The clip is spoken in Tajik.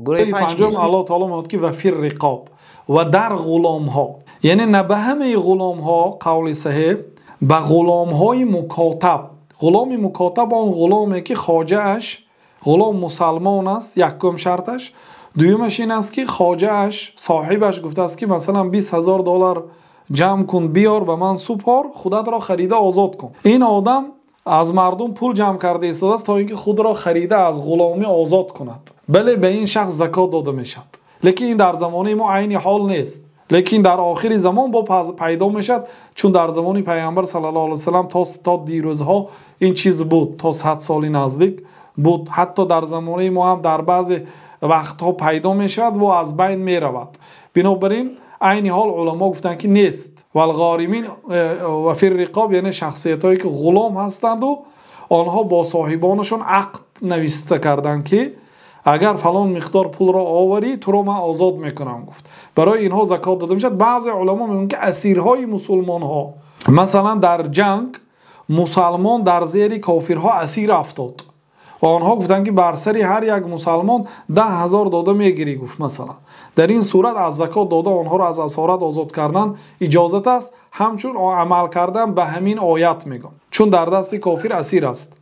Гурӯҳи Панҷум, Аллоҳ таъоло мегӯяд, ки وفي الرقاب, ва дар ғуломҳо, яъне на ба ҳамаи ғуломҳо, қавли саҳеҳ, ба ғуломҳои мукотаб. Ғуломи мукотаб он ғуломе ки хоҷааш ғулом мусулмон аст, якум шарташ. Дуюмаш ин аст, ки хоҷааш, соҳибаш гуфтааст, ки масалан $20,000 ҷамъ кун, биёр ба ман супор, худатро харида озод кун. Ин одам аз мардум пул ҷамъ кардааст, то инки худро харида аз ғуломӣ озод кунад. Бале, ба ин шахс закот дода мешавад. Лекин ин дар замони мо айни ҳол нест. Лекин дар охири замон боз пайдо мешавад, чун дар замони Паёмбар саллаллоҳу алайҳи васаллам то дирӯзҳо ин чиз буд, то 100 сол наздик буд. Ҳатто дар замони мо ҳам дар баъзе вақтҳо пайдо мешавад ва аз байн меравад. Бинобар ин айни ҳол уламо гуфтанд, ки нест. والغارمين وفي الرقاب, яъне шахсиятҳое ки ғулом ҳастанд ва онҳо бо соҳибонашон ақд навишта карданд, ки агар фалон миқдор пулро оварӣ, туро ман озод мекунам, гуфт. Барои инҳо закот дода мешавад. Баъзе уламо мегӯянд, ки асирҳои мусулмонҳо, масалан дар ҷанг мусулмон дар зери кофирҳо асир афтод ва онҳо гуфтанд, ки бар сари ҳар як мусулмон 10,000 дода мегирӣ, гуфт масалан. Дар ин сурат аз закот дода онҳоро аз асорат озод кардан иҷозат аст, ҳамчун амал кардан ба ҳамин оят мегӯям, чун дар дасти кофир асир аст.